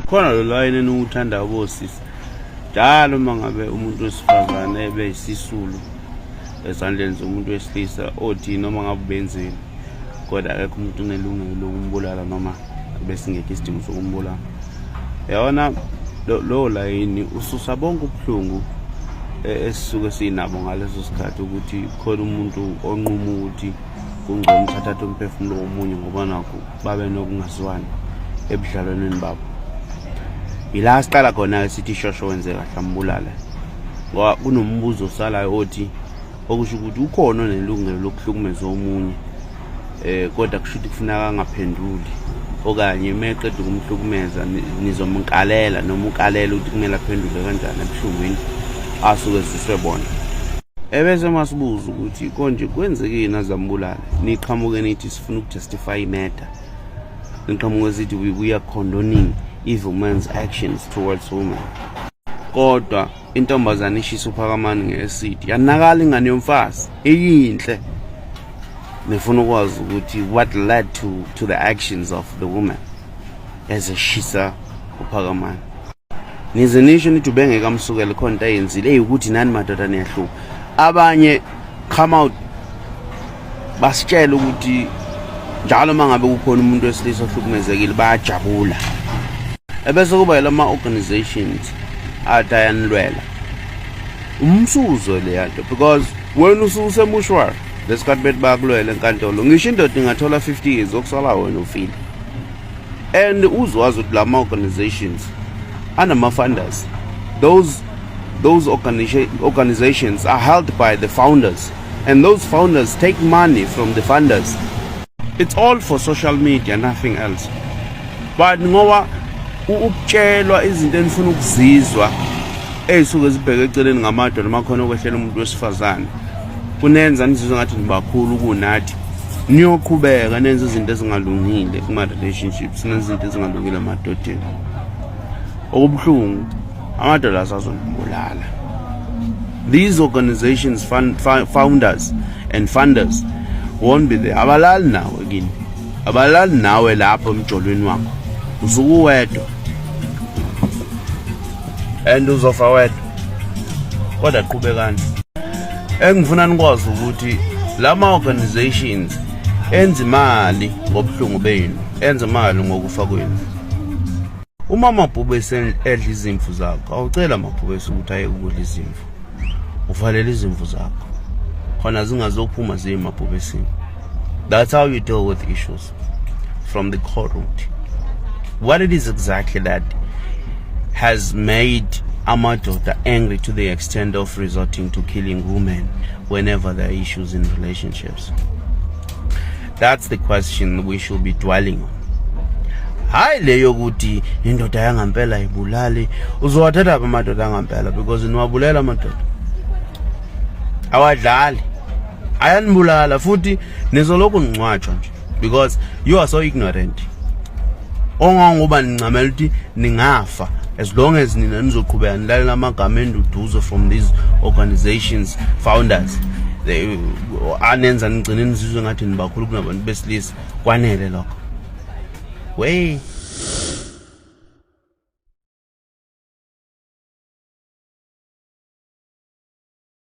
Khona lo layini eniwuthandayo bosisi njalo uma ngabe umuntu wesifazane ebe yisisulu ezandleni zomuntu wesilisa, othi noma ngabe ubenzeni, kodwa akekho umuntu unelungelo lokumbulala noma besingekho isidingo sokumbulala. Yabona, lowo layini ususa bonke ubuhlungu esisuke sinabo ngaleso sikhathi, ukuthi khona umuntu onquma ukuthi kungcono ukuthi athathe umphefumulo womunye ngoba nakho babe nokungazwani ebudlalwaneni babo. Yila siqala khona-ke sithi shosho wenze kahle ambulale, ngoba kunombuzo osalayo othi okusho ukuthi ukhona onelungelo lokuhlukumeza omunye, kodwa kusho ukuthi kufuneka angaphenduli, okanye uma eqeda ukumhlukumeza nizomkalela noma ukalela ukuthi kumele aphendule kanjani ebuhlungwini asuke ezwiswe bona. Ebese masibuza ukuthi konje kwenzekeni azambulale, niqhamuke nithi sifuna ukujustify i-murder, niqhamuke sithi we are condoning evil man's actions towards women. Kodwa intombazane ishisa uPhakamani nge-acid, yanakala ingane yomfazi iyinhle. Nifuna ukwazi ukuthi what led to the actions of the woman ezeshisa uPhakamani. Nize nisho nithi ubengeke amsukele, khona into ayenzile eyukuthi nani madoda niyahlupha. Abanye come out basitshela ukuthi njalo uma ngabe kukhona umuntu wesilisa ohlukumezekile bayajabula, ebese kuba yilama organizations athi ayanilwela. Umsuzo leya nto, because wena usuke usemushwari lesikhathi bethi bayakulwela enkantolo. Ngisho indoda ingathola 50 years, okusala wena ufile. And uzwazi ukuthi lama organizations anama-funders. Those organizations are held by the founders, and those founders take money from the funders. It's all for social media, nothing else. But ngoba ukutshelwa izinto enifuna ukuzizwa ey'suke zibheke eceleni ngamadoda, makhona okwehlela umuntu wesifazane, kunenza nizizwe ngathi nibakhulu kunathi. Niyoqhubeka nenze izinto ezingalungile kuma-relationships, nenze izinto ezingalungile emadodeni. Okubuhlungu, amadoda asazonibulala. These organizations founders and funders won't be there. Abalali nawe kini, abalali nawe lapho emjolweni wakho. Usuke uwedwa and uzofa wedwa. Kodwa qhubekani. Engifuna nikwazi ukuthi lama organizations enza imali ngobuhlungu benu, enza imali ngokufa kwenu. Uma amabhubesi edla izimvu zakho, awucela amabhubesi ukuthi aye ukudla izimvu, uvalele izimvu zakho khona zingazophuma ziye emabhubesini. That's how you deal with issues from the core root. What it is exactly that has made amadoda angry to the extent of resorting to killing women whenever there are issues in relationships? That's the question we should be dwelling on. Hayi le yokuthi indoda yangampela ibulali. Uzowathatha apha amadoda angampela? Because niwabulela amadoda, awadlali, ayanibulala, futhi nizolokhu ningcwatshwa nje because you are so ignorant ongangoba nincamela ukuthi ningafa, as long as nina nizoqhubeka nilalela amagama enduduzo from these organizations founders. Anenza nigcine nizizwe ngathi nibakhulu kunabantu besilisa. Kwanele lokho wey.